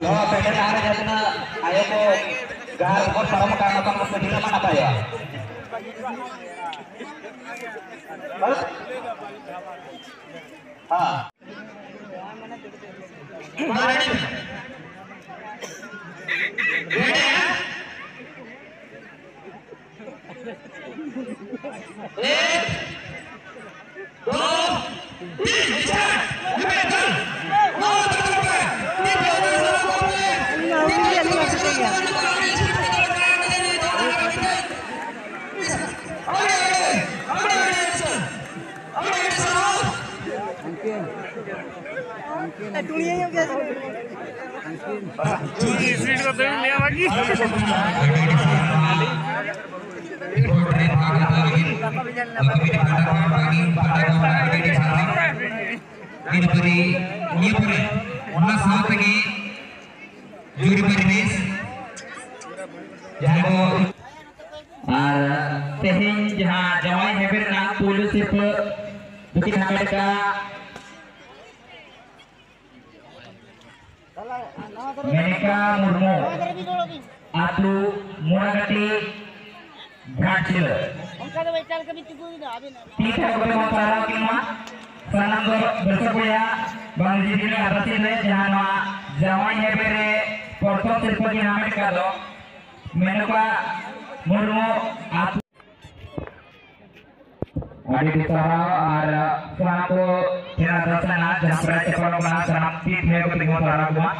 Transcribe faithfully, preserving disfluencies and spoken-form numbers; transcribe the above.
ᱱᱚᱣᱟ ᱯᱮᱱᱰᱮᱞ ᱞᱟᱦᱟ ᱨᱮ ᱡᱟᱦᱟᱸ ᱛᱤᱱᱟᱹᱜ ᱟᱭᱳ ᱠᱚ ᱜᱟᱨ ᱠᱚ ᱯᱟᱨᱚᱢ ᱟᱠᱟᱱ, ᱚᱱᱟ ᱠᱚ ᱯᱟᱹᱴᱤ ᱞᱮᱠᱷᱟᱱ ᱱᱟᱯᱟᱭᱚᱜᱼᱟ᱾ ᱦᱮᱸ᱾ ᱢᱟ ᱨᱮᱰᱤ ᱢᱮ᱾ ᱨᱮᱰᱤ ᱢᱮ᱾ एक, दो, तीन, स्टार्ट। ᱩᱱᱤ ᱥᱤᱴ ᱠᱚ ᱫᱩᱲᱩᱵ ᱞᱮᱭᱟ ᱵᱟᱹᱜᱤ᱾ ᱨᱤᱯᱳᱨᱴ ᱨᱮ ᱵᱷᱟᱜᱽ ᱦᱟᱛᱟᱣ ᱞᱟᱹᱜᱤᱫ ᱟᱵᱚ ᱠᱚᱢᱤᱴᱤ ᱯᱟᱦᱴᱟ ᱠᱷᱚᱱ ᱟᱹᱰᱤ ᱯᱟᱦᱴᱟ ᱠᱷᱚᱱ ᱟᱹᱰᱤ ᱟᱹᱰᱤ ᱥᱟᱨᱦᱟᱣ᱾ ᱤᱱᱟᱹ ᱯᱚᱨᱮ, ᱤᱱᱟᱹ ᱯᱚᱨᱮ ᱚᱱᱟ ᱥᱟᱶ ᱛᱮᱜᱮ ᱡᱩᱨᱤ ᱯᱚᱨᱤᱵᱮᱥ ᱡᱟᱦᱟᱸ ᱠᱚ ᱟᱨ ᱛᱮᱦᱮᱧ ᱡᱟᱦᱟᱸ ᱡᱟᱶᱟᱭ ᱦᱮᱵᱮᱨ ᱨᱮᱱᱟᱜ ᱯᱩᱭᱞᱩ ᱥᱤᱨᱯᱟᱹ ᱫᱚᱠᱤᱱ ᱦᱟᱢᱮᱴ ᱠᱟᱜᱼᱟ ᱢᱮᱱᱮᱠᱟ ᱢᱩᱨᱢᱩ, ᱟᱹᱛᱩ ᱢᱚᱲᱟᱜᱟᱹᱴᱤ, ᱜᱷᱟᱴᱥᱤᱞᱟᱹ᱾ ᱛᱤ ᱛᱷᱟᱭᱚ ᱠᱟᱛᱮ ᱵᱚᱱ ᱥᱟᱨᱦᱟᱣ ᱠᱤᱱ ᱢᱟ᱾ ᱥᱟᱱᱟᱢ ᱫᱚ ᱫᱚᱨᱥᱚᱠ ᱠᱚ ᱵᱟᱝ ᱡᱤᱵᱤ ᱟᱨᱟᱥᱤ ᱨᱮ ᱡᱟᱦᱟᱸ ᱱᱚᱣᱟ ᱡᱟᱶᱟᱭ ᱦᱮᱵᱮᱨ ᱨᱮ ᱯᱨᱚᱛᱷᱚᱢ ᱥᱤᱨᱯᱟᱹ ᱠᱤᱱ ᱦᱟᱢᱮᱴ ᱠᱟᱫ ᱫᱚ ᱢᱮᱱᱚᱠᱟ ᱢᱩᱨᱢᱩ ᱟᱹᱛᱩ᱾ ᱟᱹᱰᱤ ᱟᱹᱰᱤ ᱥᱟᱨᱦᱟᱣ ᱟᱨ ᱥᱟᱱᱟᱢ ᱠᱚ ᱛᱮᱱᱟ ᱫᱟᱥᱟᱱᱟ ᱡᱟᱦᱟᱸ ᱯᱨᱟᱭᱤᱡᱽ ᱪᱟᱯᱟᱞᱚᱜ ᱠᱟᱱᱟ, ᱥᱟᱱᱟᱢ ᱛᱤ ᱛᱷᱟᱭᱚ ᱠᱟᱛᱮ ᱵᱚᱱ ᱥᱟᱨᱦᱟᱣ ᱠᱚᱣᱟ᱾